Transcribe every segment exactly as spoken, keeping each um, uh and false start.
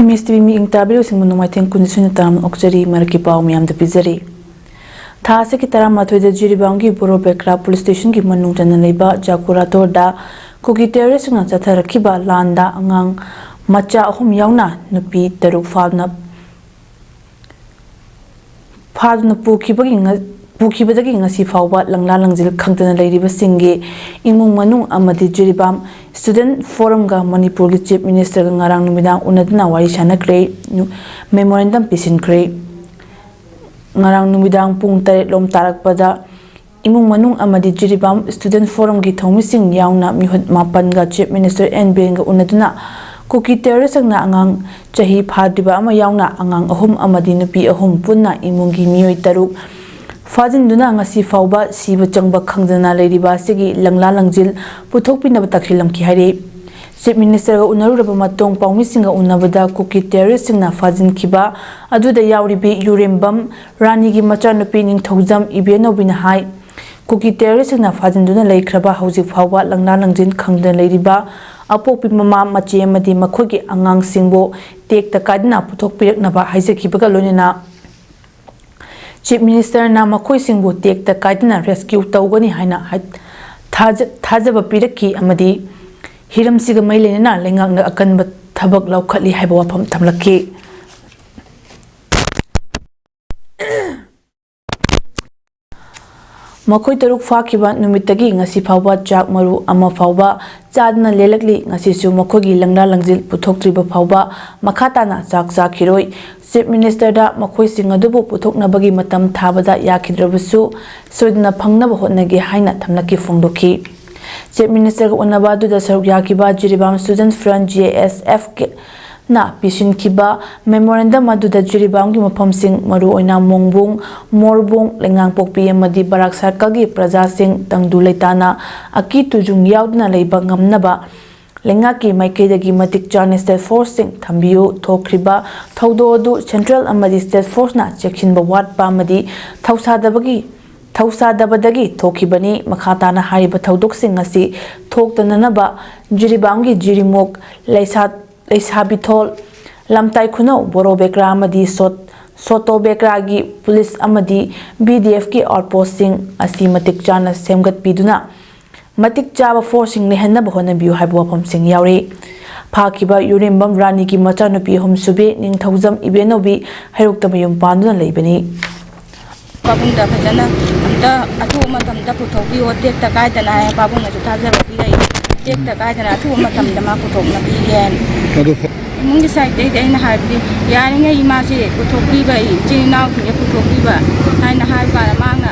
ꯃꯤꯁ TV ꯃꯤꯠꯌꯦꯡ ꯇꯥꯕꯤꯔꯤꯕꯁꯤꯡꯕꯨ ꯅꯣꯡꯃꯥꯏꯊꯦꯝ ꯀꯨꯟꯅꯤꯊꯣꯏꯅ ꯇꯔꯥꯃꯥꯄꯟ ꯑꯣꯛꯆꯔꯤ꯫ ꯃꯔꯛꯀꯤ ꯄꯥꯎ ꯃꯌꯥꯝꯗ ꯄꯤꯖꯔꯤ꯫ ꯊꯥ ꯑꯁꯤꯒꯤ ꯇꯔꯥꯃꯥꯊꯣꯏꯗ ꯖꯤꯔꯤꯕꯥꯝꯒꯤ ꯕꯣꯔꯣ ꯕꯦꯀ꯭ꯔꯥ ꯄꯨꯂꯤꯁ ꯁ꯭ꯇꯦꯁꯟꯒꯤ ꯃꯅꯨꯡ ꯆꯟꯅ ꯂꯩꯕ ꯖꯥꯀꯨꯔꯥꯇꯣꯔꯗ ꯀꯨꯀꯤ ꯇꯦꯔꯣꯔꯤꯁꯁꯤꯡꯅ ꯆꯠꯊꯔꯛꯈꯤꯕ ꯂꯥꯟꯗ ꯑꯉꯥꯡ ꯃꯆꯥ ꯑꯍꯨꯝ ꯌꯥꯎꯅ ꯅꯨꯄꯤ ꯇꯔꯨꯛ ꯐꯥꯗꯨꯅ ꯐꯥꯗꯨꯅ ꯄꯨꯈꯤꯕꯒꯤ ꯉ-, ꯄꯨꯈꯤꯕꯗꯒꯤ ꯉꯁꯤ ꯐꯥꯎꯕ ꯂꯪꯂꯥ ꯂꯪꯖꯤꯜ ꯈꯪꯗꯅ ꯂꯩꯔꯤꯕꯁꯤꯡꯒꯤ ꯏꯃꯨꯡ ꯃꯅꯨꯡ ꯑꯃꯗꯤ ꯖꯤꯔꯤꯕꯥꯝ ꯁ꯭ꯇꯨꯗꯦꯟꯠ ꯐꯣꯔꯝꯒ ꯃꯅꯤꯄꯨꯔꯒꯤ ꯆꯤꯐ ꯃꯤꯅꯤꯁꯇꯔꯒ ꯉꯔꯥꯡ ꯅꯨꯃꯤꯗꯥꯡ ꯎꯅꯗꯨꯅ ꯋꯥꯔꯤ ꯁꯥꯅꯈ꯭ꯔꯦ, ꯅꯨ-, ꯃꯦꯃꯣꯔꯦꯟꯗꯝ ꯄꯤꯁꯤꯟꯈ꯭ꯔꯦ꯫ ꯉꯔꯥꯡ ꯅꯨꯃꯤꯗꯥꯡ ꯄꯨꯡ ꯇꯔꯦꯠ ꯂꯣꯝ ꯇꯥꯔꯛꯄꯗ ꯏꯃꯨꯡ ꯃꯅꯨꯡ ꯑꯃꯗꯤ ꯖꯤꯔꯤꯕꯥꯝ ꯁ꯭ꯇꯨꯗꯦꯟꯠ ꯐꯣꯔꯝꯒꯤ ꯊꯧꯃꯤꯁꯤꯡ ꯌꯥꯎꯅ ꯃꯤꯍꯨꯠ ꯃꯥꯄꯟꯒ ꯆꯤꯐ ꯃꯤꯅꯤꯁꯇꯔ ꯑꯦꯟ ꯕꯤꯔꯦꯟꯒ ꯎꯅꯗꯨꯅ ꯀꯨꯀꯤ ꯇꯦꯔꯣꯔꯤꯁ꯭ꯠꯁꯤꯡꯅ ꯑꯉꯥꯡ ꯆꯍꯤ ꯐꯥꯗ꯭ꯔꯤꯕ ꯑꯃ ꯌꯥꯎꯅ ꯑꯉꯥꯡ ꯑꯍꯨꯝ ꯑꯃꯗꯤ ꯅꯨꯄꯤ ꯑꯍꯨꯝ ꯄꯨꯟꯅ ꯏꯃꯨꯡꯒꯤ ꯃꯤꯑꯣꯏ ꯇꯔꯨꯛ ꯐꯥꯖꯤꯟꯗꯨꯅ ꯉꯁꯤ ꯐꯥꯎꯕ ꯁꯤꯕ ꯆꯪꯕ ꯈꯪꯗꯅ ꯂꯩꯔꯤꯕ ꯑꯁꯤꯒꯤ ꯂꯪꯂꯥ ꯂꯪꯖꯤꯜ ꯄꯨꯊꯣꯛꯄꯤꯅꯕ ꯇꯛꯁꯤꯜꯂꯝꯈꯤ ꯍꯥꯏꯔꯤ꯫ ꯆꯤꯐ ꯃꯤꯅꯤꯁꯇꯔꯒ ꯎꯅꯔꯨꯔꯕ ꯃꯇꯨꯡ ꯄꯥꯎꯃꯤꯁꯤꯡꯒ ꯎꯅꯕꯗ ꯀꯨꯀꯤ ꯇꯦꯔꯣꯔꯤꯁ꯭ꯠꯁꯤꯡꯅ ꯐꯥꯖꯤꯟꯈꯤꯕ ꯑꯗꯨꯗ ꯌꯥꯎꯔꯤꯕꯤ ꯌꯨꯔꯦꯝꯕꯝ ꯔꯥꯅꯤꯒꯤ ꯃꯆꯥꯅꯨꯄꯤ ꯅꯤꯡꯊꯧꯖꯝ ꯏꯕꯦꯟꯅꯧꯕꯤꯅ ꯍꯥꯏ, ꯀꯨꯀꯤ ꯇꯦꯔꯣꯔꯤꯁ꯭ꯠꯁꯤꯡꯅ ꯐꯥꯖꯤꯟꯗꯨꯅ ꯂꯩꯈ꯭ꯔꯕ ꯍꯧꯖꯤꯛ ꯐꯥꯎꯕ ꯂꯪꯂꯥ ꯂꯪꯖꯤꯟ ꯈꯪꯗꯅ ꯂꯩꯔꯤꯕ ꯑꯄꯣꯛꯄꯤ ꯃꯃꯥ, ꯃꯆꯦ ꯑꯃꯗꯤ ꯃꯈꯣꯏꯒꯤ ꯑꯉꯥꯡꯁꯤꯡꯕꯨ ꯇꯦꯛꯇ ꯀꯥꯏꯗꯅ ꯄꯨꯊꯣꯛꯄꯤꯔꯛꯅꯕ ꯍꯥꯏꯖꯈꯤꯕꯒ ꯂꯣꯏꯅꯅ ꯆꯤꯐ ꯃꯤꯅꯤꯁꯇꯔꯅ ꯃꯈꯣꯏꯁꯤꯡꯕꯨ ꯇꯦꯛꯇ ꯀꯥꯏꯗꯅ ꯔꯦꯁꯀ꯭ꯌꯨ ꯇꯧꯒꯅꯤ ꯍꯥꯏꯅ ꯍꯥꯏ-, ꯊꯥꯖ-, ꯊꯥꯖꯕ ꯄꯤꯔꯛꯈꯤ ꯑꯃꯗꯤ ꯍꯤꯔꯝꯁꯤꯒ ꯃꯔꯤ ꯂꯩꯅꯅ ꯂꯩꯉꯥꯛꯅ ꯑꯀꯟꯕ ꯊꯕꯛ ꯂꯧꯈꯠꯂꯤ ꯍꯥꯏꯕ ꯋꯥꯐꯝ ꯊꯝꯂꯛꯈꯤ꯫ ꯃꯈꯣꯏ ꯇꯔꯨꯛ ꯐꯥꯈꯤꯕ ꯅꯨꯃꯤꯠꯇꯒꯤ ꯉꯁꯤ ꯐꯥꯎꯕ ꯆꯥꯛ ꯃꯔꯨ ꯑꯃ ꯐꯥꯎꯕ ꯆꯥꯗꯅ ꯂꯦꯜꯂꯛꯂꯤ꯫ ꯉꯁꯤꯁꯨ ꯃꯈꯣꯏꯒꯤ ꯂꯪꯂꯥ ꯂꯪꯖꯤꯜ ꯄꯨꯊꯣꯛꯇ꯭ꯔꯤꯕ ꯐꯥꯎꯕ ꯃꯈꯥ ꯇꯥꯅ ꯆꯥꯛ ꯆꯥꯈꯤꯔꯣꯏ꯫ ꯆꯤꯐ ꯃꯤꯅꯤꯁꯇꯔꯗ ꯃꯈꯣꯏꯁꯤꯡ ꯑꯗꯨꯕꯨ ꯄꯨꯊꯣꯛꯅꯕꯒꯤ ꯃꯇꯝ ꯊꯥꯕꯗ ꯌꯥꯈꯤꯗ꯭ꯔꯕꯁꯨ ꯁꯣꯏꯗꯅ ꯐꯪꯅꯕ ꯍꯣꯠꯅꯒꯦ ꯍꯥꯏꯅ ꯊꯝꯂꯛꯈꯤ ꯐꯣꯡꯗꯣꯛꯈꯤ꯫ ꯆꯤꯐ ꯃꯤꯅꯤꯁꯇꯔꯒ ꯎꯅꯕ ꯑꯗꯨꯗ ꯁꯔꯨꯛ ꯌꯥꯈꯤꯕ Jiribam student front, G A S F K, ꯅ ꯄꯤꯁꯤꯟꯈꯤꯕ ꯃꯦꯃꯣꯔꯦꯟꯗꯝ ꯑꯗꯨꯗ ꯖꯤꯔꯤꯕꯥꯝꯒꯤ ꯃꯐꯝꯁꯤꯡ, ꯃꯔꯨꯑꯣꯏꯅ ꯃꯣꯡꯕꯨꯡ, ꯃꯣꯔꯕꯨꯡ, ꯂꯩꯉꯥꯡꯄꯣꯛꯄꯤ ꯑꯃꯗꯤ ꯕꯔꯥꯛ ꯁꯔꯀꯜꯒꯤ ꯄ꯭ꯔꯖꯥꯁꯤꯡ ꯇꯪꯗꯨ ꯂꯩꯇꯥꯅ ꯑꯀꯤ ꯇꯨꯖꯨꯡ ꯌꯥꯎꯗꯅ ꯂꯩꯕ ꯉꯝꯅꯕ ꯂꯩꯉꯥꯛꯀꯤ ꯃꯥꯏꯀꯩꯗꯒꯤ ꯃꯇꯤꯛ ꯆꯥꯅ ꯁ꯭ꯇꯦꯠ ꯐꯣꯔꯁꯁꯤꯡ ꯊꯝꯕꯤꯌꯨ꯫ ꯊꯣꯛꯈ꯭ꯔꯤꯕ ꯊꯧꯗꯣꯛ ꯑꯗꯨ ꯁꯦꯟꯇ꯭ꯔꯦꯜ ꯑꯃꯗꯤ ꯁ꯭ꯇꯦꯠ ꯐꯣꯔꯁꯅ ꯆꯦꯛꯁꯤꯟꯕ ꯋꯥꯠꯄ ꯑꯃꯗꯤ ꯊꯧꯁꯥꯗꯕꯒꯤ, ꯊꯧꯁꯥꯗꯕꯗꯒꯤ ꯊꯣꯛꯈꯤꯕꯅꯤ꯫ ꯃꯈꯥ ꯇꯥꯅ ꯍꯥꯏꯔꯤꯕ ꯊꯧꯗꯣꯛꯁꯤꯡ ꯑꯁꯤ ꯊꯣꯛꯇꯅꯅꯕ ꯖꯤꯔꯤꯕꯥꯝꯒꯤ ꯖꯤꯔꯤꯃꯣꯛ, ꯂꯩꯁꯥ-, ꯂꯩꯁꯥꯕꯤꯊꯣꯜ, ꯂꯝꯇꯥꯏ ꯈꯨꯅꯧ ꯕꯣꯔꯣ ꯕꯦꯀ꯭ꯔꯥ ꯑꯃꯗꯤ ꯁꯣꯠ-, ꯁꯣꯇꯣ ꯕꯦꯀ꯭ꯔꯥꯒꯤ ꯄꯨꯂꯤꯁ ꯑꯃꯗꯤ B D F ꯀꯤ ꯑꯥꯎꯠꯄꯣꯁꯁꯤꯡ ꯑꯁꯤ ꯃꯇꯤꯛ ꯆꯥꯅ ꯁꯦꯝꯒꯠꯄꯤꯗꯨꯅ ꯃꯇꯤꯛ ꯆꯥꯕ ꯐꯣꯔꯁꯁꯤꯡ ꯂꯩꯍꯟꯅꯕ ꯍꯣꯠꯅꯕꯤꯌꯨ ꯍꯥꯏꯕ ꯋꯥꯐꯝꯁꯤꯡ ꯌꯥꯎꯔꯤ꯫ ꯐꯥꯈꯤꯕ ꯌꯨꯔꯦꯝꯕꯝ ꯔꯥꯅꯤꯒꯤ ꯃꯆꯥꯅꯨꯄꯤ ꯑꯍꯨꯝꯁꯨꯕꯤ ꯅꯤꯡꯊꯧꯖꯝ ꯏꯕꯦꯟꯅꯧꯕꯤ ꯍꯩꯔꯣꯛꯇ ꯃꯌꯨꯝ ꯄꯥꯟꯗꯨꯅ ꯂꯩꯕꯅꯤ꯫ ꯄꯥꯕꯨꯡꯗ ꯐꯖꯅ ꯑꯝꯇ ꯑꯊꯨꯕ ꯃꯇꯝꯗ ꯄꯨꯊꯣꯛꯄꯤꯌꯣ, ꯇꯦꯛꯇ ꯀꯥꯏꯗꯅ ꯍꯥꯏ꯫ ꯄꯥꯕꯨꯡꯅꯁꯨ ꯊꯥꯖꯕ ꯄꯤꯔꯛꯏ, ꯇꯦꯛꯇ ꯀꯥꯏꯗꯅ ꯑꯊꯨꯕ ꯃꯇꯝꯗ ꯃꯥ ꯄꯨꯊꯣꯛꯅꯕꯤꯒꯦ ꯍꯥꯏꯅ꯫ ꯑꯗꯨ ꯏꯃꯨꯡꯒꯤ ꯁꯥꯏꯠꯇꯩꯗꯤ ꯑꯩꯅ ꯍꯥꯏꯕꯗꯤ, ꯌꯥꯔꯤꯉꯩ ꯏꯃꯥꯁꯦ ꯄꯨꯊꯣꯛꯄꯤꯕ, ꯑꯩ ꯏꯆꯤꯜ ꯏꯅꯥꯎꯁꯤꯡꯁꯦ ꯄꯨꯊꯣꯛꯄꯤꯕ ꯍꯥꯏꯅ ꯍꯥꯏꯕ ꯀꯥꯟꯗ ꯃꯥꯅ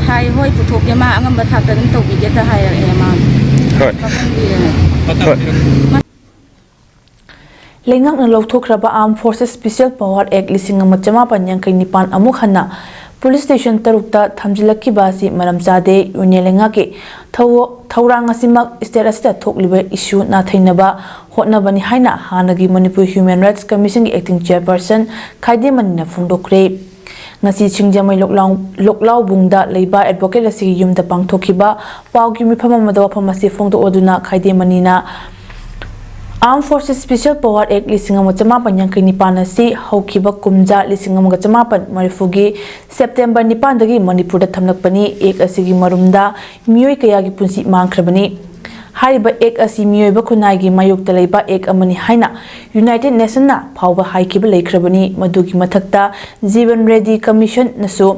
ꯍꯥꯏ, "ꯍꯣꯏ, ꯄꯨꯊꯣꯛꯀꯦ, ꯃꯥ ꯑꯉꯝꯕ ꯊꯥꯛꯇ ꯑꯗꯨꯝ ꯇꯧꯕꯤꯒꯦꯗ" ꯍꯥꯏꯔꯛꯑꯦ ꯃꯥꯅ꯫ ꯍꯣꯏ꯫ ꯄꯥꯕꯨꯡꯒꯤ ꯍꯣꯏ꯫ ꯂꯩꯉꯥꯛꯅ ꯂꯧꯊꯣꯛꯈ꯭ꯔꯕ Armed Forces Special Power Act ꯂꯤꯁꯤꯡ ꯑꯃ ꯆꯃꯥꯄꯟ ꯌꯥꯡꯈꯩ ꯅꯤꯄꯥꯟ ꯑꯃꯨꯛ ꯍꯟꯅ ꯄꯨꯂꯤꯁ ꯁ꯭ꯇꯦꯁꯟ ꯇꯔꯨꯛꯇ ꯊꯝꯖꯤꯜꯂꯛꯈꯤꯕ ꯑꯁꯤ ꯃꯔꯝ ꯆꯥꯗꯦ꯫ ꯌꯨꯅꯤꯌꯟ ꯂꯩꯉꯥꯛꯀꯤ ꯊꯧꯑꯣ-, ꯊꯧꯔꯥꯡ ꯑꯁꯤꯃꯛ ꯁ꯭ꯇꯦꯠ ꯑꯁꯤꯗ ꯊꯣꯛꯂꯤꯕ ꯏꯁꯨ ꯅꯥꯊꯩꯅꯕ ꯍꯣꯠꯅꯕꯅꯤ ꯍꯥꯏꯅ ꯍꯥꯟꯅꯒꯤ ꯃꯅꯤꯄꯨꯔ ꯍ꯭ꯌꯨꯃꯦꯟ ꯔꯥꯏꯠꯁ ꯀꯃꯤꯁꯟꯒꯤ acting chairperson ꯈꯥꯏꯗꯦꯝꯃꯅꯤꯅ ꯐꯣꯡꯗꯣꯛꯈ꯭ꯔꯦ꯫ ꯉꯁꯤ ꯁꯤꯡꯖꯃꯩ ꯂꯣꯛꯂꯥꯎ-, ꯂꯣꯛꯂꯥꯎꯕꯨꯡꯗ ꯂꯩꯕ advocate ꯑꯁꯤꯒꯤ ꯌꯨꯝꯗ ꯄꯥꯡꯊꯣꯛꯈꯤꯕ ꯄꯥꯎꯒꯤ ꯃꯤꯐꯝ ꯑꯃꯗ ꯋꯥꯐꯝ ꯑꯁꯤ ꯐꯣꯡꯗꯣꯛꯂꯗꯨꯅ ꯈꯥꯏꯗꯦꯝꯃꯅꯤꯅ Armed Forces Special Power Act ꯂꯤꯁꯤꯡ ꯑꯃ ꯆꯃꯥꯄꯟ ꯌꯥꯡꯈꯩ ꯅꯤꯄꯥꯟ ꯑꯁꯤ ꯍꯧꯈꯤꯕ ꯀꯨꯝꯖꯥ ꯂꯤꯁꯤꯡ ꯑꯃꯒ ꯆꯃꯥꯄꯟ ꯃꯔꯤꯐꯨꯒꯤ ꯁꯦꯞꯇꯦꯝꯕꯔ ꯅꯤꯄꯥꯟꯗꯒꯤ ꯃꯅꯤꯄꯨꯔꯗ ꯊꯝꯂꯛꯄꯅꯤ꯫ Act ꯑꯁꯤꯒꯤ ꯃꯔꯨꯝꯗ ꯃꯤꯑꯣꯏ ꯀꯌꯥꯒꯤ ꯄꯨꯟꯁꯤ ꯃꯥꯡꯈ꯭ꯔꯕꯅꯤ꯫ ꯍꯥꯏꯔꯤꯕ Act ꯑꯁꯤ ꯃꯤꯑꯣꯏꯕ ꯈꯨꯟꯅꯥꯏꯒꯤ ꯃꯥꯌꯣꯛꯇ ꯂꯩꯕ Act ꯑꯃꯅꯤ ꯍꯥꯏꯅ United Nation ꯅ ꯐꯥꯎꯕ ꯍꯥꯏꯈꯤꯕ ꯂꯩꯈ꯭ꯔꯕꯅꯤ꯫ ꯃꯗꯨꯒꯤ ꯃꯊꯛꯇ ꯖꯤꯕꯟ ꯔꯦꯗꯤ ꯀꯃꯤꯁꯟꯅꯁꯨ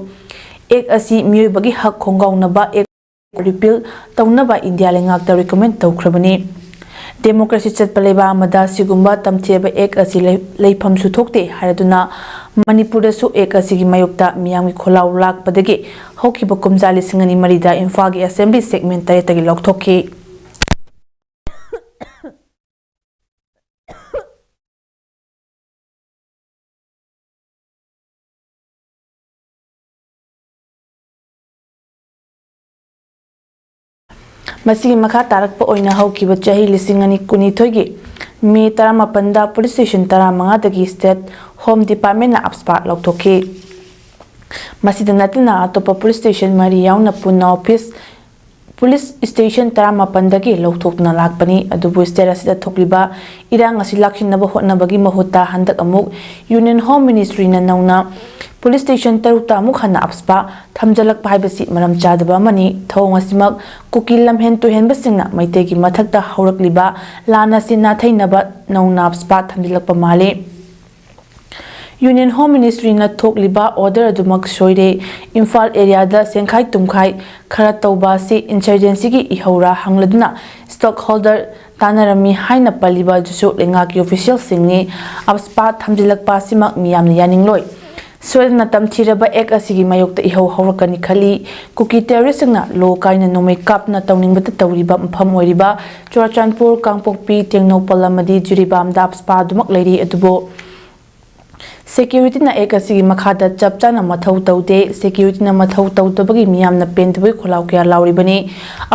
Act ꯑꯁꯤ ꯃꯤꯑꯣꯏꯕꯒꯤ ꯍꯛ ꯈꯣꯡꯒꯥꯎꯅꯕ Act repeal ꯇꯧꯅꯕ ꯏꯟꯗꯤꯌꯥ ꯂꯩꯉꯥꯛꯇ recommend ꯇꯧꯈ꯭ꯔꯕꯅꯤ꯫ Democracy ꯆꯠꯄ ꯂꯩꯕꯥꯛ ꯑꯃꯗ ꯁꯤꯒꯨꯝꯕ ꯇꯝꯊꯤꯔꯕ Act ꯑꯁꯤ ꯂꯩ-, ꯂꯩꯐꯝꯁꯨ ꯊꯣꯛꯇꯦ ꯍꯥꯏꯔꯗꯨꯅ ꯃꯅꯤꯄꯨꯔꯗꯁꯨ Act ꯑꯁꯤꯒꯤ ꯃꯥꯌꯣꯛꯇ ꯃꯤꯌꯥꯝꯒꯤ ꯈꯣꯜꯂꯥꯎ ꯂꯥꯛꯄꯗꯒꯤ ꯍꯧꯈꯤꯕ ꯀꯨꯝꯖꯥ ꯂꯤꯁꯤꯡ ꯑꯅꯤ ꯃꯔꯤꯗ ꯏꯝꯐꯥꯜꯒꯤ assembly segment ꯇꯔꯦꯠꯇꯒꯤ ꯂꯧꯊꯣꯛꯈꯤ꯫ ꯃꯁꯤꯒꯤ ꯃꯈꯥ ꯇꯥꯔꯛꯄ ꯑꯣꯏꯅ ꯍꯧꯈꯤꯕ ꯆꯍꯤ ꯂꯤꯁꯤꯡ ꯑꯅꯤ ꯀꯨꯟꯅꯤꯊꯣꯏꯒꯤ ꯃꯦ ꯇꯔꯥꯃꯥꯄꯟꯗ ꯄꯨꯂꯤꯁ ꯁ꯭ꯇꯦꯁꯟ ꯇꯔꯥꯃꯉꯥꯗꯒꯤ ꯁ꯭ꯇꯦꯠ ꯍꯣꯝ ꯗꯤꯄꯥꯔꯠꯃꯦꯟꯅ AFSPA ꯂꯧꯊꯣꯛꯈꯤ꯫ ꯃꯁꯤꯗ ꯅꯠꯇꯅ ꯑꯇꯣꯞꯄ ꯄꯨꯂꯤꯁ ꯁ꯭ꯇꯦꯁꯟ ꯃꯔꯤ ꯌꯥꯎꯅ ꯄꯨꯟꯅ ꯑꯣꯐꯤꯁ ꯄꯨꯂꯤꯁ ꯁ꯭ꯇꯦꯁꯟ ꯇꯔꯥꯃꯥꯄꯟꯗꯒꯤ ꯂꯧꯊꯣꯛꯇꯨꯅ ꯂꯥꯛꯄꯅꯤ꯫ ꯑꯗꯨꯕꯨ ꯁ꯭ꯇꯦꯠ ꯑꯁꯤꯗ ꯊꯣꯛꯂꯤꯕ ꯏꯔꯥꯡ ꯑꯁꯤ ꯂꯥꯛꯁꯤꯟꯅꯕ ꯍꯣꯠꯅꯕꯒꯤ ꯃꯍꯨꯠꯇ ꯍꯟꯗꯛ ꯑꯃꯨꯛ ꯌꯨꯅꯤꯌꯟ ꯍꯣꯝ ꯃꯤꯅꯤꯁꯇ꯭ꯔꯤꯅ ꯅꯧꯅ ꯄꯨꯂꯤꯁ ꯁ꯭ꯇꯦꯁꯟ ꯇꯔꯨꯛꯇ ꯑꯃꯨꯛ ꯍꯟꯅ ꯑꯞꯁꯄꯥ ꯊꯝꯖꯤꯜꯂꯛꯄ ꯍꯥꯏꯕꯁꯤ ꯃꯔꯝ ꯆꯥꯗꯕ ꯑꯃꯅꯤ꯫ ꯊꯧꯑꯣꯡ ꯑꯁꯤꯃꯛ ꯀꯨꯀꯤ ꯂꯝꯍꯦꯟ ꯇꯨꯍꯦꯟꯕꯁꯤꯡꯅ ꯃꯩꯇꯩꯒꯤ ꯃꯊꯛꯇ ꯍꯧꯔꯛꯂꯤꯕ ꯂꯥꯟ ꯑꯁꯤ ꯅꯥꯊꯩꯅꯕ ꯅꯧꯅ ꯑꯞꯁꯄꯥ ꯊꯝꯖꯤꯜꯂꯛꯄ ꯃꯥꯜꯂꯤ꯫ ꯌꯨꯅꯤꯌꯟ ꯍꯣꯝ ꯃꯤꯅꯤꯁꯇ꯭ꯔꯤꯅ ꯊꯣꯛꯂꯤꯕ ꯑꯣꯔꯗꯔ ꯑꯗꯨꯃꯛ ꯁꯣꯏꯔꯦ꯫ ꯏꯝꯐꯥꯜ ꯑꯦꯔꯤꯌꯥꯗ ꯁꯦꯡꯈꯥꯏ ꯇꯨꯝꯈꯥꯏ ꯈꯔ ꯇꯧꯕ ꯑꯁꯤ ꯏꯟꯁꯔꯖꯦꯟꯁꯤꯒꯤ ꯏꯍꯧꯔꯥ ꯍꯪꯂꯗꯨꯅ ꯁ꯭ꯇꯣꯛ ꯍꯣꯜꯗꯔ ꯇꯥꯟꯅꯔꯝꯃꯤ ꯍꯥꯏꯅ ꯄꯜꯂꯤꯕ ꯑꯗꯨꯁꯨ ꯂꯩꯉꯥꯛꯀꯤ ꯑꯣꯐꯤꯁꯤꯌꯦꯜꯁꯤꯡꯅꯤ꯫ ꯑꯞꯁꯄꯥ ꯊꯝꯖꯤꯜꯂꯛꯄ ꯑꯁꯤꯃꯛ ꯃꯤꯌꯥꯝꯅ ꯌꯥꯅꯤꯡꯂꯣꯏ꯫ ꯁꯣꯏꯗꯅ ꯇꯝꯊꯤꯔꯕ ꯑꯦꯛ ꯑꯁꯤꯒꯤ ꯃꯥꯌꯣꯛꯇ ꯏꯍꯧ ꯍꯧꯔꯛꯀꯅꯤ ꯈꯜꯂꯤ꯫ ꯀꯨꯀꯤ ꯇꯦꯔꯣꯔꯤꯁꯁꯤꯡꯅ ꯂꯣ ꯀꯥꯏꯅ ꯅꯣꯡꯃꯩ ꯀꯥꯞꯇꯨꯅ ꯇꯧꯅꯤꯡꯕꯇ ꯇꯧꯔꯤꯕ ꯃꯐꯝ ꯑꯣꯏꯔꯤꯕ ꯆꯨꯔꯥꯆꯥꯟꯄꯨꯔ, ꯀꯥꯡꯄꯣꯛꯄꯤ, ꯇꯦꯡꯅꯧꯄꯜ ꯑꯃꯗꯤ ꯖꯤꯔꯤꯕꯥꯝꯗ ꯑꯞꯁꯄꯥ ꯑꯗꯨꯃꯛ ꯂꯩꯔꯤ꯫ ꯑꯗꯨꯕꯨ ꯁꯦꯀ꯭ꯌꯨꯔꯤꯇꯤꯅ ꯑꯦꯛ ꯑꯁꯤꯒꯤ ꯃꯈꯥꯗ ꯆꯞ ꯆꯥꯅ ꯃꯊꯧ ꯇꯧꯗꯦ꯫ ꯁꯦꯀ꯭ꯌꯨꯔꯤꯇꯤꯅ ꯃꯊꯧ ꯇꯧꯗꯕꯒꯤ ꯃꯤꯌꯥꯝꯅ ꯄꯦꯟꯗꯕꯒꯤ ꯈꯣꯜꯂꯥꯎ ꯀꯌꯥ ꯂꯥꯎꯔꯤꯕꯅꯤ꯫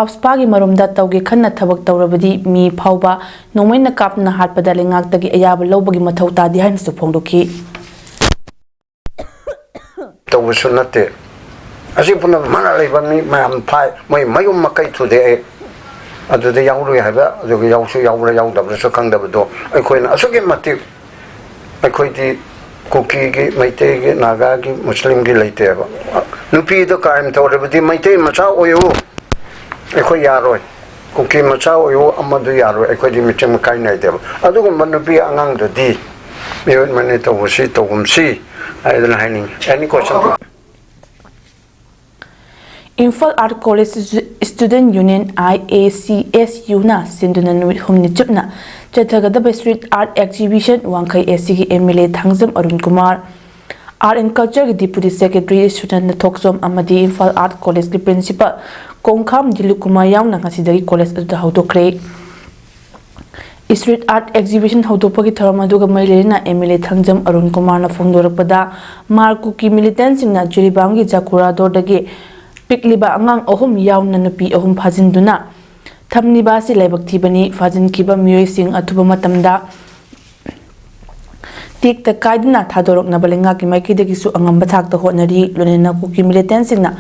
ꯑꯞꯁꯄꯥꯒꯤ ꯃꯔꯨꯝꯗ ꯇꯧꯒꯦ ꯈꯟꯅ ꯊꯕꯛ ꯇꯧꯔꯕꯗꯤ ꯃꯤ ꯐꯥꯎꯕ ꯅꯣꯡꯃꯩꯅ ꯀꯥꯞꯇꯨꯅ ꯍꯥꯠꯄꯗ ꯂꯩꯉꯥꯛꯇꯒꯤ ꯑꯌꯥꯕ ꯂꯧꯕꯒꯤ ꯃꯊꯧ ꯇꯥꯗꯦ ꯍꯥꯏꯅꯁꯨ ꯐꯣꯡꯗꯣꯛꯈꯤ꯫ ꯇꯧꯕꯁꯨ ꯅꯠꯇꯦ꯫ ꯑꯁꯤ ꯄꯨꯝꯅꯃꯛ ꯃꯥꯅ ꯂꯩꯕ ꯃꯤ ꯃꯌꯥꯝ ꯐꯥꯏ, ꯃꯣꯏ ꯃꯌꯨꯝ ꯃꯀꯩ ꯊꯨꯗꯦꯛꯑꯦ꯫ ꯑꯗꯨꯗ ꯌꯥꯎꯔꯨꯏ ꯍꯥꯏꯕ, ꯑꯗꯨꯒ ꯌꯥꯎꯁꯨ ꯌꯥꯎꯕ꯭ꯔꯥ ꯌꯥꯎꯗꯕ꯭ꯔꯥꯁꯨ ꯈꯪꯗꯕꯗꯣ ꯑꯩꯈꯣꯏꯅ ꯑꯁꯨꯛꯀꯤ ꯃꯇꯤꯛ, ꯑꯩꯈꯣꯏꯗꯤ ꯀꯨꯀꯤꯒꯤ, ꯃꯩꯇꯩꯒꯤ, ꯅꯥꯒꯥꯒꯤ, ꯃꯨꯁꯂꯤꯝꯒꯤ ꯂꯩꯇꯦꯕ꯫ ꯅꯨꯄꯤꯗꯣ ꯀ꯭ꯔꯥꯏꯝ ꯇꯧꯔꯕꯗꯤ ꯃꯩꯇꯩ ꯃꯆꯥ ꯑꯣꯏꯌꯨ, ꯑꯩꯈꯣꯏ ꯌꯥꯔꯣꯏ꯫ ꯀꯨꯀꯤ ꯃꯆꯥ ꯑꯣꯏꯌꯨ, ꯑꯃꯗꯨ ꯌꯥꯔꯣꯏ, ꯑꯩꯈꯣꯏꯗꯤ ꯃꯤꯆꯪ ꯃꯤꯈꯥꯏ ꯅꯥꯏꯗꯦꯕ꯫ ꯑꯗꯨꯒꯨꯝꯕ ꯅꯨꯄꯤ ꯑꯉꯥꯡꯗꯨꯗꯤ ꯃꯤꯑꯣꯠ ꯃꯤꯅꯩ ꯇꯧꯕꯁꯤ ꯇꯧꯒꯨꯝꯁꯤ ꯍꯥꯏꯗꯅ ꯍꯥꯏꯅꯤꯡꯉꯤ꯫ Any question? Imphal art college student union, I A C S ꯌꯨꯅ ꯁꯤꯟꯗꯨꯅ ꯅꯨꯃꯤꯠ ꯍꯨꯝꯅꯤ ꯆꯨꯞꯅ ꯆꯠꯊꯒꯗꯕ ꯁ꯭ꯇ꯭ꯔꯤꯠ ꯑꯥꯔꯠ ꯑꯦꯛꯖꯤꯕꯤꯁꯟ ꯋꯥꯡꯈꯩ ꯑꯦꯁ ꯁꯤꯒꯤ M L A Thangjam Arun Kumar, art and ꯀꯜꯆꯔꯒꯤ ꯗꯤꯄꯨꯇꯤ ꯁꯦꯀ꯭ꯔꯦꯇꯔꯤ ꯁꯨꯅꯟꯗ ꯊꯣꯛꯆꯣꯝ ꯑꯃꯗꯤ ꯏꯝꯐꯥꯜ ꯑꯥꯔꯠ ꯀꯣꯂꯦꯖꯀꯤ ꯄ꯭ꯔꯤꯟꯁꯤꯄꯥꯜ ꯀꯣꯡꯈꯥꯝ ꯗꯤꯂꯨ ꯀꯨꯃꯥꯔ ꯌꯥꯎꯅ ꯉꯁꯤꯗꯒꯤ ꯀꯣꯂꯦꯖ ꯑꯗꯨꯗ ꯍꯧꯗꯣꯛꯈ꯭ꯔꯦ꯫ ꯁ꯭ꯇ꯭ꯔꯤꯠ ꯑꯥꯔꯠ ꯑꯦꯛꯖꯤꯕꯤꯁꯟ ꯍꯧꯗꯣꯛꯄꯒꯤ ꯊꯧꯔꯝ ꯑꯗꯨꯒ ꯃꯔꯤ ꯂꯩꯅꯅ M L A Thangjam Arun ꯀꯨꯃꯥꯔꯅ ꯐꯣꯡꯗꯣꯔꯛꯄꯗ, ꯃꯥꯔ ꯀꯨꯀꯤ ꯃꯤꯂꯤꯇꯦꯟꯠꯁꯤꯡꯅ ꯖꯤꯔꯤꯕꯥꯝꯒꯤ ꯖꯥꯀꯨꯔꯥꯗꯣꯔꯗꯒꯤ ꯄꯤꯛꯂꯤꯕ ꯑꯉꯥꯡ ꯑꯍꯨꯝ ꯌꯥꯎꯅ ꯅꯨꯄꯤ ꯑꯍꯨꯝ ꯐꯥꯖꯤꯟꯗꯨꯅ ꯊꯝꯂꯤꯕ ꯑꯁꯤ ꯂꯥꯏꯕꯛ ꯊꯤꯕꯅꯤ꯫ ꯐꯥꯖꯤꯟꯈꯤꯕ ꯃꯤꯑꯣꯏꯁꯤꯡ ꯑꯊꯨꯕ ꯃꯇꯝꯗ ꯇꯦꯛꯇ ꯀꯥꯏꯗꯅ ꯊꯥꯗꯣꯔꯛꯅꯕ ꯂꯩꯉꯥꯛꯀꯤ ꯃꯥꯏꯀꯩꯗꯒꯤꯁꯨ ꯑꯉꯝꯕ ꯊꯥꯛꯇ ꯍꯣꯠꯅꯔꯤ꯫ ꯂꯣꯏꯅꯅ ꯀꯨꯀꯤ militantꯁꯤꯡꯅ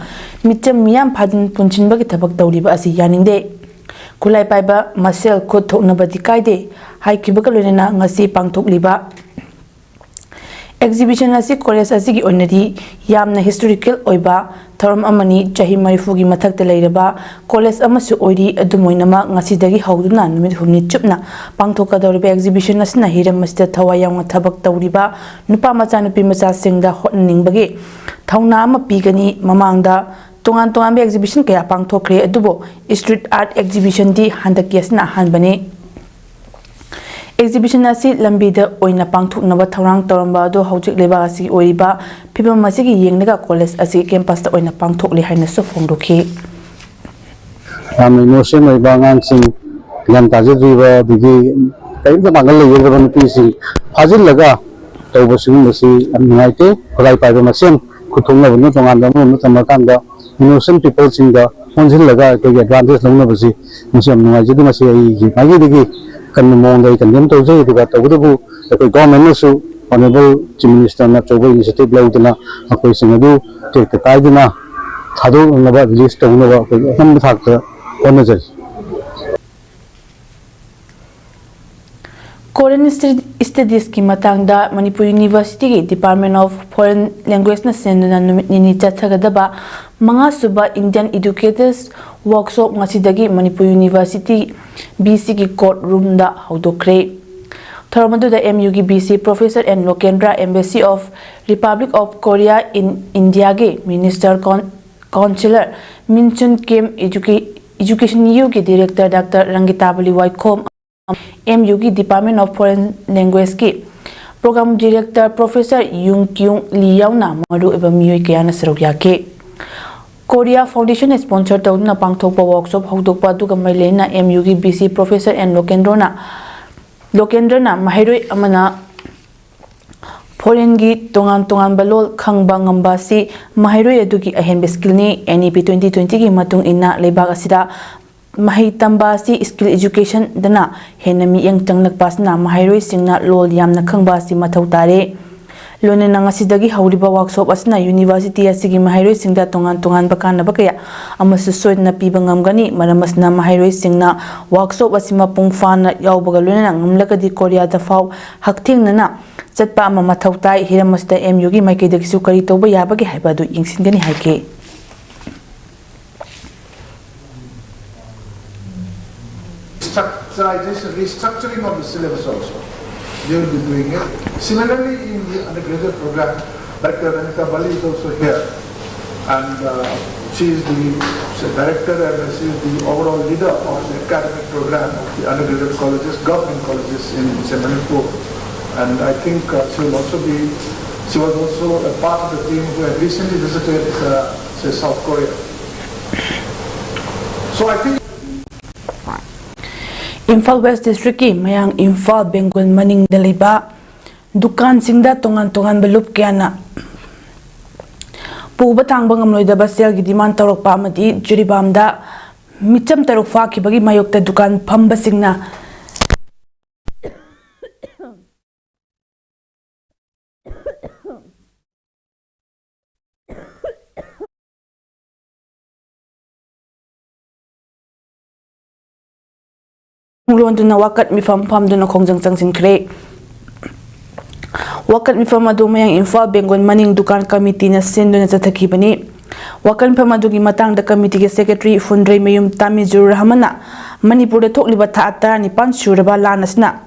ꯃꯤꯆꯝ ꯃꯤꯌꯥꯝ ꯐꯥꯖꯤꯟ ꯄꯨꯟꯁꯤꯟꯕꯒꯤ ꯊꯕꯛ ꯇꯧꯔꯤꯕ ꯑꯁꯤ ꯌꯥꯅꯤꯡꯗꯦ꯫ ꯈꯨꯠꯂꯥꯏ ꯄꯥꯏꯕ ꯃꯁꯦꯜ ꯈꯨꯠ ꯊꯣꯛꯅꯕꯗꯤ ꯀꯥꯏꯗꯦ ꯍꯥꯏꯈꯤꯕꯒ ꯂꯣꯏꯅꯅ ꯉꯁꯤ ꯄꯥꯡꯊꯣꯛꯂꯤꯕ exhibition ꯑꯁꯤ college ꯑꯁꯤꯒꯤ ꯑꯣꯏꯅꯗꯤ ꯌꯥꯝꯅ historical ꯑꯣꯏꯕ ꯊꯧꯔꯝ ꯑꯃꯅꯤ꯫ ꯆꯍꯤ ꯃꯔꯤꯐꯨꯒꯤ ꯃꯊꯛꯇ ꯂꯩꯔꯕ college ꯑꯃꯁꯨ ꯑꯣꯏꯔꯤ꯫ ꯑꯗꯨꯝ ꯑꯣꯏꯅꯃꯛ, ꯉꯁꯤꯗꯒꯤ ꯍꯧꯗꯨꯅ ꯅꯨꯃꯤꯠ ꯍꯨꯝꯅꯤ ꯆꯨꯞꯅ ꯄꯥꯡꯊꯣꯛꯀꯗꯧꯔꯤꯕ exhibition ꯑꯁꯤꯅ ꯍꯤꯔꯝ ꯑꯁꯤꯗ ꯊꯋꯥꯏ ꯌꯥꯎꯅ ꯊꯕꯛ ꯇꯧꯔꯤꯕ ꯅꯨꯄꯥ ꯃꯆꯥ ꯅꯨꯄꯤ ꯃꯆꯥꯁꯤꯡꯗ ꯍꯣꯠꯅꯅꯤꯡꯕꯒꯤ ꯊꯧꯅꯥ ꯑꯃ ꯄꯤꯒꯅꯤ꯫ ꯃꯃꯥꯡꯗ ꯇꯣꯉꯥꯟ ꯇꯣꯉꯥꯟꯕ exhibition ꯀꯌꯥ ꯄꯥꯡꯊꯣꯛꯈ꯭ꯔꯦ, ꯑꯗꯨꯕꯨ street art exhibitionꯗꯤ ꯍꯟꯗꯛꯀꯤ ꯑꯁꯤꯅ ꯑꯍꯥꯟꯕꯅꯤ꯫ Exhibition ꯑꯁꯤ ꯂꯝꯕꯤꯗ ꯑꯣꯏꯅ ꯄꯥꯡꯊꯣꯛꯅꯕ ꯊꯧꯔꯥꯡ ꯇꯧꯔꯝꯕ ꯑꯗꯨ ꯍꯧꯖꯤꯛ ꯂꯩꯕꯥꯛ ꯑꯁꯤꯒꯤ ꯑꯣꯏꯔꯤꯕ ꯐꯤꯕꯝ ꯑꯁꯤꯒꯤ ꯌꯦꯡꯂꯒ college ꯑꯁꯤꯒꯤ campusꯇ ꯑꯣꯏꯅ ꯄꯥꯡꯊꯣꯛꯂꯤ ꯍꯥꯏꯅꯁꯨ ꯐꯣꯡꯗꯣꯛꯈꯤ꯫ ꯌꯥꯝꯅ innocent ꯑꯣꯏꯕ ꯑꯉꯥꯡꯁꯤꯡ, ꯒ꯭ꯌꯥꯟ ꯇꯥꯖꯗ꯭ꯔꯤꯕ, ꯑꯗꯒꯤ ꯀꯔꯤꯝꯇ ꯄꯥꯡꯒꯜ ꯂꯩꯖꯗ꯭ꯔꯕ ꯅꯨꯄꯤꯁꯤꯡ ꯐꯥꯖꯤꯜꯂꯒ ꯇꯧꯕ ꯁꯤꯒꯨꯝꯕꯁꯤ ꯌꯥꯝ ꯅꯨꯡꯉꯥꯏꯇꯦ꯫ ꯈꯨꯠꯂꯥꯏ ꯄꯥꯏꯕ ꯃꯁꯦꯟ ꯈꯨꯠ ꯊꯣꯛꯅꯕꯅ ꯇꯣꯉꯥꯟꯕ ꯑꯃꯔꯣꯝꯗ ꯊꯝꯃꯀꯥꯟꯗ innocent peopleꯁꯤꯡꯗ ꯑꯣꯟꯁꯤꯜꯂꯒ ꯑꯩꯈꯣꯏꯒꯤ advantage ꯂꯧꯅꯕꯁꯤ ꯃꯁꯤ ꯌꯥꯝ ꯅꯨꯡꯉꯥꯏꯖꯗꯦ꯫ ꯃꯁꯤ ꯑꯩꯒꯤ ꯃꯥꯏꯀꯩꯗꯒꯤ ꯑꯀꯟꯕ ꯃꯑꯣꯡꯗ ꯑꯩ condemn ꯇꯧꯖꯩ꯫ ꯑꯗꯨꯒ ꯇꯧꯕꯇꯕꯨ ꯑꯩꯈꯣꯏ governmentꯅꯁꯨ, honourable Chief Ministerꯅ ꯑꯆꯧꯕ initiative ꯂꯧꯗꯨꯅ ꯃꯈꯣꯏꯁꯤꯡ ꯑꯗꯨ ꯇꯦꯛꯇ ꯀꯥꯏꯗꯅ ꯊꯥꯗꯣꯛꯅꯕ, release ꯇꯧꯅꯕ ꯑꯩꯈꯣꯏ ꯑꯉꯝꯕ ꯊꯥꯛꯇ ꯍꯣꯠꯅꯖꯔꯤ꯫ Korean Studieski ꯃꯇꯥꯡꯗ ꯃꯅꯤꯄꯨꯔ Universityꯒꯤ Department of Foreign Languageꯅ ꯁꯤꯟꯗꯨꯅ ꯅꯨꯃꯤꯠ ꯅꯤꯅꯤ ꯆꯠꯊꯒꯗꯕ ꯃꯉꯥꯁꯨꯕ Indian Educators Workshop ꯉꯁꯤꯗꯒꯤ ꯃꯅꯤꯄꯨꯔ University VCꯒꯤ court roomꯗ ꯍꯧꯗꯣꯛꯈ꯭ꯔꯦ꯫ ꯊꯧꯔꯝ ꯑꯗꯨꯗ MUꯒꯤ VC Professor N Lokendra, Embassy of Republic of Korea in Indiaꯒꯤ Minister Con Councillor Minchun Kim, Educa Education Uꯒꯤ Director Doctor Rangitavali Waikhom, MUꯒꯤ Department of Foreign Languageꯀꯤ Program Director Professor Yung Kyung Lee ꯌꯥꯎꯅ ꯃꯔꯨꯑꯣꯏꯕ ꯃꯤꯑꯣꯏ ꯀꯌꯥꯅ ꯁꯔꯨꯛ ꯌꯥꯈꯤ꯫ Korea Foundationꯅ sponsor ꯇꯧꯗꯨꯅ ꯄꯥꯡꯊꯣꯛꯄ workshop ꯍꯧꯗꯣꯛꯄ ꯑꯗꯨꯒ ꯃꯔꯤ ꯂꯩꯅꯅ MUꯒꯤ VC Professor N Lokendrana Lokendrana ꯃꯍꯩꯔꯣꯏ ꯑꯃꯅ foreignꯒꯤ ꯇꯣꯉꯥꯟ ꯇꯣꯉꯥꯟꯕ ꯂꯣꯜ ꯈꯪꯕ ꯉꯝꯕ ꯑꯁꯤ ꯃꯍꯩꯔꯣꯏ ꯑꯗꯨꯒꯤ ꯑꯍꯦꯟꯕ skillꯅꯤ꯫ NEP twenty twentyꯒꯤ ꯃꯇꯨꯡ ꯏꯟꯅ ꯂꯩꯕꯥꯛ ꯑꯁꯤꯗ ꯃꯍꯩ ꯇꯝꯕ ꯑꯁꯤ skill educationꯗꯅ ꯍꯦꯟꯅ ꯃꯤꯠꯌꯦꯡ ꯆꯪꯂꯛꯄ ꯑꯁꯤꯅ ꯃꯍꯩꯔꯣꯏꯁꯤꯡꯅ ꯂꯣꯜ ꯌꯥꯝꯅ ꯈꯪꯕ ꯑꯁꯤ ꯃꯊꯧ ꯇꯥꯔꯦ꯫ ꯂꯣꯏꯅꯅ ꯉꯁꯤꯗꯒꯤ ꯍꯧꯔꯤꯕ workshop ꯑꯁꯤꯅ university ꯑꯁꯤꯒꯤ ꯃꯍꯩꯔꯣꯏꯁꯤꯡꯗ ꯇꯣꯉꯥꯟ ꯇꯣꯉꯥꯟꯕ ꯀꯥꯟꯅꯕ ꯀꯌꯥ ꯑꯃꯁꯨ ꯁꯣꯏꯗꯅ ꯄꯤꯕ ꯉꯝꯒꯅꯤ꯫ ꯃꯔꯝ ꯑꯁꯤꯅ ꯃꯍꯩꯔꯣꯏꯁꯤꯡꯅ workshop ꯑꯁꯤ ꯃꯄꯨꯡ ꯐꯥꯅ ꯌꯥꯎꯕꯒ ꯂꯣꯏꯅꯅ ꯉꯝꯂꯒꯗꯤ ꯀꯣꯔꯤꯌꯥꯗ ꯐꯥꯎ ꯍꯛꯊꯦꯡꯅꯅ ꯆꯠꯄ ꯑꯃ ꯃꯊꯧ ꯇꯥꯏ꯫ ꯍꯤꯔꯝ ꯑꯁꯤꯗ M Uꯒꯤ ꯃꯥꯏꯀꯩꯗꯒꯤꯁꯨ ꯀꯔꯤ ꯇꯧꯕ ꯌꯥꯕꯒꯦ ꯍꯥꯏꯕ ꯑꯗꯨ ꯌꯦꯡꯁꯤꯟꯒꯅꯤ ꯍꯥꯏꯈꯤ꯫ Structurization, restructuring of the syllabus also. They will be doing it. Similarly, in the undergraduate program, Doctor Vanita Bali is also here. And uh, she is the, she's the director and she is the overall leader of the academic program of the undergraduate colleges, government colleges in, say, Manipur. And I think uh, she will also be, she was also a part of the team who had recently visited, uh, say, South Korea. So I think Imphal West Districtꯀꯤ ꯃꯌꯥꯡ ꯏꯝꯐꯥꯜ ꯕꯦꯡꯒꯨꯜ ꯃꯅꯤꯡꯗ ꯂꯩꯕ ꯗꯨꯀꯥꯟꯁꯤꯡꯗ ꯇꯣꯉꯥꯟ ꯇꯣꯉꯥꯟꯕ ꯂꯨꯞ ꯀꯌꯥꯅ ꯄꯨꯕ ꯊꯥꯡꯕ ꯉꯝꯂꯣꯏꯗꯕ ꯁꯦꯜꯒꯤ demand ꯇꯧꯔꯛꯄ ꯑꯃꯗꯤ ꯖꯤꯔꯤꯕꯥꯝꯗ ꯃꯤꯆꯝ ꯇꯔꯨꯛ ꯐꯥꯈꯤꯕꯒꯤ ꯃꯥꯌꯣꯛꯇ ꯗꯨꯀꯥꯟ ꯐꯝꯕꯁꯤꯡꯅ ꯂꯣꯟꯗꯨꯅ ꯋꯥꯀꯠ ꯃꯤꯐꯝ ꯐꯝꯗꯨꯅ ꯈꯣꯡꯖꯪ ꯆꯪꯁꯤꯟꯈ꯭ꯔꯦ꯫ ꯋꯥꯀꯠ ꯃꯤꯐꯝ ꯑꯗꯨ ꯃꯌꯥꯡ ꯏꯝꯐꯥꯜ ꯕꯦꯡꯒꯨꯜ ꯃꯅꯤꯡ ꯗꯨꯀꯥꯟ ꯀꯃꯤꯇꯤꯅ ꯁꯤꯟꯗꯨꯅ ꯆꯠꯊꯈꯤꯕꯅꯤ꯫ ꯋꯥꯀꯠ ꯃꯤꯐꯝ ꯑꯗꯨꯒꯤ ꯃꯇꯥꯡꯗ ꯀꯃꯤꯇꯤꯒꯤ secretary ꯐꯨꯟꯗ꯭ꯔꯩꯃꯌꯨꯝ ꯇꯥꯃꯤꯖꯨꯔ ꯔꯍꯃꯟꯅ ꯃꯅꯤꯄꯨꯔꯗ ꯊꯣꯛꯂꯤꯕ ꯊꯥ ꯇꯔꯥꯅꯤꯄꯥꯟ ꯁꯨꯔꯕ ꯂꯥꯟ ꯑꯁꯤꯅ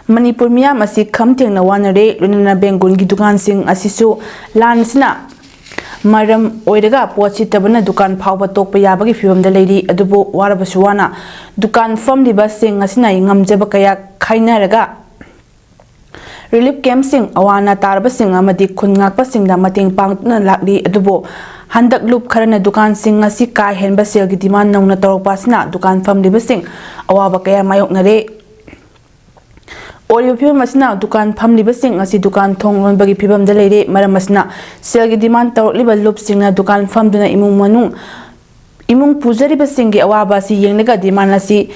ꯃꯅꯤꯄꯨꯔ ꯃꯤꯌꯥꯝ ꯑꯁꯤ ꯈꯝ ꯊꯦꯡꯅ ꯋꯥꯅꯔꯦ꯫ ꯂꯣꯏꯅꯅ ꯕꯦꯡꯒꯨꯜꯒꯤ ꯗꯨꯀꯥꯟꯁꯤꯡ ꯑꯁꯤꯁꯨ ꯂꯥꯟ ꯑꯁꯤꯅ ꯃꯔꯝ ꯑꯣꯏꯔꯒ ꯄꯣꯠ ꯁꯤꯠꯇꯕꯅ ꯗꯨꯀꯥꯟ ꯐꯥꯎꯕ ꯇꯣꯛꯄ ꯌꯥꯕꯒꯤ ꯐꯤꯕꯝꯗ ꯂꯩꯔꯤ꯫ ꯑꯗꯨꯕꯨ ꯋꯥꯔꯕꯁꯨ ꯋꯥꯅ ꯗꯨꯀꯥꯟ ꯐꯝꯂꯤꯕꯁꯤꯡ ꯑꯁꯤꯅ ꯉꯝꯖꯕ ꯀꯌꯥ ꯈꯥꯏꯅꯔꯒ relief campꯁꯤꯡ, ꯑꯋꯥ ꯑꯅꯥ ꯇꯥꯔꯕꯁꯤꯡ ꯑꯃꯗꯤ ꯈꯨꯟ ꯉꯥꯛꯄꯁꯤꯡꯗ ꯃꯇꯦꯡ ꯄꯥꯡꯗꯨꯅ ꯂꯥꯛꯂꯤ꯫ ꯑꯗꯨꯕꯨ ꯍꯟꯗꯛ ꯂꯨꯞ ꯈꯔꯅ ꯗꯨꯀꯥꯟꯁꯤꯡ ꯑꯁꯤ ꯀꯥ ꯍꯦꯟꯕ ꯁꯦꯜꯒꯤ demand ꯅꯧꯅ ꯇꯧꯔꯛꯄ ꯑꯁꯤꯅ ꯗꯨꯀꯥꯟ ꯐꯝꯂꯤꯕꯁꯤꯡ ꯑꯋꯥꯕ ꯀꯌꯥ ꯃꯥꯌꯣꯛꯅꯔꯦ꯫ ꯑꯣꯏꯔꯤꯕ ꯐꯤꯕꯝ ꯑꯁꯤꯅ ꯗꯨꯀꯥꯟ ꯐꯝꯂꯤꯕꯁꯤꯡ ꯑꯁꯤ ꯗꯨꯀꯥꯟ ꯊꯣꯡ ꯂꯣꯟꯕꯒꯤ ꯐꯤꯕꯝꯗ ꯂꯩꯔꯦ꯫ ꯃꯔꯝ ꯑꯁꯤꯅ ꯁꯦꯜꯒꯤ demand ꯇꯧꯔꯛꯂꯤꯕ ꯂꯨꯞꯁꯤꯡꯅ ꯗꯨꯀꯥꯟ ꯐꯝꯗꯨꯅ ꯏꯃꯨꯡ ꯃꯅꯨꯡ ꯏꯃꯨꯡ ꯄꯨꯖꯔꯤꯕꯁꯤꯡꯒꯤ ꯑꯋꯥꯕ ꯑꯁꯤ ꯌꯦꯡꯂꯒ demand ꯑꯁꯤ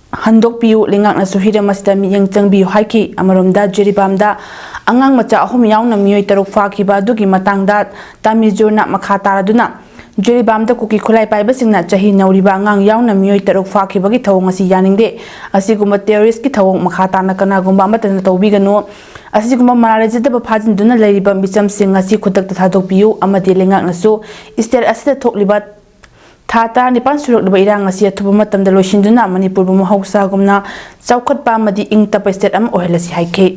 ꯍꯟꯗꯣꯛꯄꯤꯌꯨ, ꯂꯩꯉꯥꯛꯅꯁꯨ ꯍꯤꯔꯝ ꯑꯁꯤꯗ ꯃꯤꯠꯌꯦꯡ ꯆꯪꯕꯤꯌꯨ ꯍꯥꯏꯈꯤ꯫ ꯑꯃꯔꯣꯝꯗ ꯖꯤꯔꯤꯕꯥꯝꯗ ꯑꯉꯥꯡ ꯃꯆꯥ ꯑꯍꯨꯝ ꯌꯥꯎꯅ ꯃꯤꯑꯣꯏ ꯇꯔꯨꯛ ꯐꯥꯈꯤꯕ ꯑꯗꯨꯒꯤ ꯃꯇꯥꯡꯗ ꯇꯥꯃꯤꯖꯨꯔꯅ ꯃꯈꯥ ꯇꯥꯔꯗꯨꯅ ꯖꯤꯔꯤꯕꯥꯝꯗ ꯀꯨꯀꯤ ꯈꯨꯠꯂꯥꯏ ꯄꯥꯏꯕꯁꯤꯡꯅ ꯆꯍꯤ ꯅꯧꯔꯤꯕ ꯑꯉꯥꯡ ꯌꯥꯎꯅ ꯃꯤꯑꯣꯏ ꯇꯔꯨꯛ ꯐꯥꯈꯤꯕꯒꯤ ꯊꯧꯑꯣꯡ ꯑꯁꯤ ꯌꯥꯅꯤꯡꯗꯦ꯫ ꯑꯁꯤꯒꯨꯝꯕ terrorist ꯀꯤ ꯊꯧꯑꯣꯡ ꯃꯈꯥ ꯇꯥꯅ ꯀꯅꯥꯒꯨꯝꯕ ꯑꯃꯠꯇꯅ ꯇꯧꯕꯤꯒꯅꯨ꯫ ꯑꯁꯤꯒꯨꯝꯕ ꯃꯔꯥꯜ ꯂꯩꯖꯗꯕ ꯐꯥꯖꯤꯟꯗꯨꯅ ꯂꯩꯔꯤꯕ ꯃꯤꯆꯝꯁꯤꯡ ꯑꯁꯤ ꯈꯨꯗꯛꯇ ꯊꯥꯗꯣꯛꯄꯤꯌꯨ ꯑꯃꯗꯤ ꯂꯩꯉꯥꯛꯅꯁꯨ state ꯑꯁꯤꯗ ꯊꯣꯛꯂꯤꯕ ꯊꯥ ꯇꯔꯥꯅꯤꯄꯥꯟ ꯁꯨꯔꯛꯂꯕ ꯏꯔꯥꯡ ꯑꯁꯤ ꯑꯊꯨꯕ ꯃꯇꯝꯗ ꯂꯣꯏꯁꯤꯟꯗꯨꯅ ꯃꯅꯤꯄꯨꯔꯕꯨ ꯃꯍꯧꯁꯥꯒꯨꯝꯅ ꯆꯥꯎꯈꯠꯄ ꯑꯃꯗꯤ ꯏꯪ ꯇꯞꯄ state ꯑꯃ ꯑꯣꯏꯍꯜꯂꯁꯤ ꯍꯥꯏꯈꯤ꯫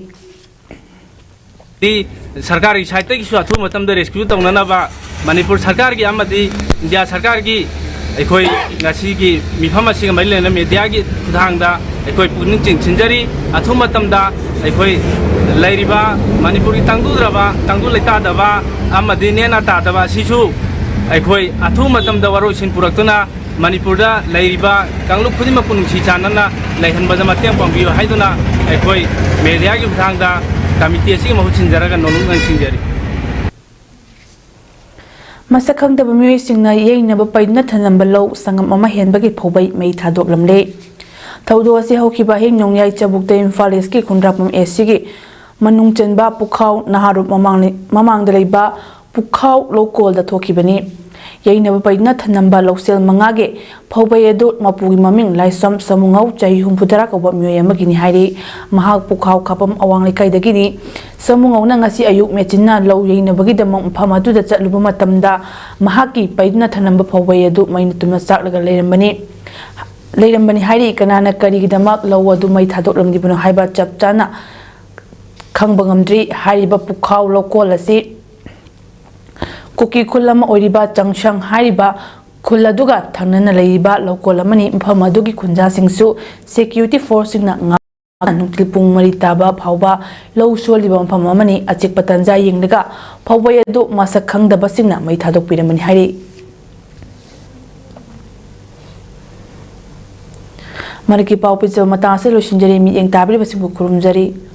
ꯁꯔꯀꯥꯔꯒꯤ side ꯇꯒꯤꯁꯨ ꯑꯊꯨꯕ ꯃꯇꯝꯗ rescue ꯇꯧꯅꯅꯕ ꯃꯅꯤꯄꯨꯔ ꯁꯔꯀꯥꯔꯒꯤ ꯑꯃꯗꯤ ꯏꯟꯗꯤꯌꯥ ꯁꯔꯀꯥꯔꯒꯤ ꯑꯩꯈꯣꯏ ꯉꯁꯤꯒꯤ ꯃꯤꯐꯝ ꯑꯁꯤꯒ ꯃꯔꯤ ꯂꯩꯅꯅ media ꯒꯤ ꯈꯨꯠꯊꯥꯡꯗ ꯑꯩꯈꯣꯏ ꯄꯨꯛꯅꯤꯡ ꯆꯤꯡꯁꯤꯟꯖꯔꯤ꯫ ꯑꯊꯨꯕ ꯃꯇꯝꯗ ꯑꯩꯈꯣꯏ ꯂꯩꯔꯤꯕ ꯃꯅꯤꯄꯨꯔꯒꯤ ꯇꯪꯗꯨꯗ꯭ꯔꯕ, ꯇꯪꯗꯨ ꯂꯩꯇꯥꯗꯕ ꯑꯃꯗꯤ ꯅꯦꯅꯥ ꯇꯥꯗꯕ ꯑꯁꯤꯁꯨ ꯑꯩꯈꯣꯏ ꯑꯊꯨꯕ ꯃꯇꯝꯗ ꯋꯥꯔꯣꯏꯁꯤꯟ ꯄꯨꯔꯛꯇꯨꯅ ꯃꯅꯤꯄꯨꯔꯗ ꯂꯩꯔꯤꯕ ꯀꯥꯡꯂꯨꯞ ꯈꯨꯗꯤꯡꯃꯛꯄꯨ ꯅꯨꯡꯁꯤ ꯆꯥꯟꯅꯅ ꯂꯩꯍꯟꯕꯗ ꯃꯇꯦꯡ ꯄꯥꯡꯕꯤꯌꯨ ꯍꯥꯏꯗꯨꯅ ꯑꯩꯈꯣꯏ media ꯒꯤ ꯈꯨꯠꯊꯥꯡꯗ committee ꯑꯁꯤꯒꯤ ꯃꯍꯨꯠ ꯁꯤꯟꯖꯔꯒ ꯅꯣꯂꯨꯛ ꯅꯤꯡꯁꯤꯡꯖꯔꯤ꯫ ꯃꯁꯛ ꯈꯪꯗꯕ ꯃꯤꯑꯣꯏꯁꯤꯡꯅ ꯌꯩꯅꯕ ꯄꯩꯗꯨꯅ ꯊꯅꯝꯕ ꯂꯧ ꯁꯪꯒꯝ ꯑꯃ ꯍꯦꯟꯕꯒꯤ ꯐꯧꯕꯩ ꯃꯩ ꯊꯥꯗꯣꯛꯂꯝꯂꯦ꯫ ꯊꯧꯗꯣꯛ ꯑꯁꯤ ꯍꯧꯈꯤꯕ ꯑꯍꯤꯡ ꯅꯣꯡꯌꯥꯏ ꯆꯕꯨꯛꯇ ꯏꯝꯐꯥꯜ East ꯀꯤ ꯈꯨꯟꯗ꯭ꯔꯥꯛꯄꯝ A C ꯒꯤ ꯃꯅꯨꯡ ꯆꯟꯕ ꯄꯨꯈꯥꯎ ꯅꯍꯥꯔꯨꯞ ꯃꯃꯥꯡ-, ꯃꯃꯥꯡꯗ ꯂꯩꯕ ꯄꯨꯈꯥꯎ ꯂꯧꯀꯣꯜꯗ ꯊꯣꯛꯈꯤꯕꯅꯤ꯫ ꯌꯩꯅꯕ ꯄꯩꯗꯨꯅ ꯊꯅꯝꯕ ꯂꯧꯁꯦꯜ ꯃꯉꯥꯒꯤ ꯐꯧꯕꯩ ꯑꯗꯨ ꯃꯄꯨꯒꯤ ꯃꯃꯤꯡ ꯂꯥꯏꯁ꯭ꯔꯝ ꯁꯃꯨꯉꯧ, ꯆꯍꯤ ꯍꯨꯝꯐꯨꯇꯔꯥ ꯀꯧꯕ ꯃꯤꯑꯣꯏ ꯑꯃꯒꯤꯅꯤ ꯍꯥꯏꯔꯤ꯫ ꯃꯍꯥꯛ ꯄꯨꯈꯥꯎ ꯈꯥꯄꯝ ꯑꯋꯥꯡ ꯂꯩꯀꯥꯏꯗꯒꯤꯅꯤ꯫ ꯁꯃꯨꯉꯧꯅ ꯉꯁꯤ ꯑꯌꯨꯛ ꯃꯦꯆꯤꯟꯅ ꯂꯧ ꯌꯩꯅꯕꯒꯤꯗꯃꯛ ꯃꯐꯝ ꯑꯗꯨꯗ ꯆꯠꯂꯨꯕ ꯃꯇꯝꯗ ꯃꯍꯥꯛꯀꯤ ꯄꯩꯗꯨꯅ ꯊꯅꯝꯕ ꯐꯧꯕꯩ ꯑꯗꯨ ꯃꯩꯅ ꯇꯨꯝꯅ ꯆꯥꯛꯂꯒ ꯂꯩꯔꯝꯕꯅꯤ꯫ ꯂꯩꯔꯝꯕꯅꯤ ꯍꯥꯏꯔꯤ꯫ ꯀꯅꯥꯅ ꯀꯔꯤꯒꯤꯗꯃꯛ ꯂꯧ ꯑꯗꯨ ꯃꯩ ꯊꯥꯗꯣꯛꯂꯝꯂꯤꯕꯅꯣ ꯍꯥꯏꯕ ꯆꯞ ꯆꯥꯅ ꯈꯪꯕ ꯉꯝꯗ꯭ꯔꯤ꯫ ꯍꯥꯏꯔꯤꯕ ꯄꯨꯈꯥꯎ ꯂꯧꯀꯣꯜ ꯑꯁꯤ ꯀꯨꯀꯤ ꯈꯨꯜ ꯑꯃ ꯑꯣꯏꯔꯤꯕ ꯆꯪꯁꯪ ꯍꯥꯏꯔꯤꯕ ꯈꯨꯜ ꯑꯗꯨꯒ ꯊꯪꯅꯅ ꯂꯩꯔꯤꯕ ꯂꯧꯀꯣꯜ ꯑꯃꯅꯤ꯫ ꯃꯐꯝ ꯑꯗꯨꯒꯤ ꯈꯨꯟꯖꯥꯁꯤꯡꯁꯨ security force ꯁꯤꯡꯅ ꯉꯥꯛꯅ ꯅꯨꯡꯊꯤꯜ ꯄꯨꯡ ꯃꯔꯤ ꯇꯥꯕ ꯐꯥꯎꯕ ꯂꯧ ꯁꯣꯜꯂꯤꯕ ꯃꯐꯝ ꯑꯃꯅꯤ꯫ ꯑꯆꯤꯛꯄ ꯇꯥꯟꯖꯥ ꯌꯦꯡꯂꯒ ꯐꯧꯕꯩ ꯑꯗꯨ ꯃꯁꯛ ꯈꯪꯗꯕꯁꯤꯡꯅ ꯃꯩ ꯊꯥꯗꯣꯛꯄꯤꯔꯝꯕꯅꯤ ꯍꯥꯏꯔꯤ꯫ ꯃꯔꯛꯀꯤ ꯄꯥꯎ ꯄꯤꯖꯕ ꯃꯇꯥꯡ ꯑꯁꯤꯗ ꯂꯣꯏꯁꯤꯟꯖꯔꯤ꯫ ꯃꯤꯠꯌꯦꯡ ꯇꯥꯕꯤꯔꯤꯕꯁꯤꯡꯕꯨ ꯈꯨꯔꯨꯝꯖꯔꯤ꯫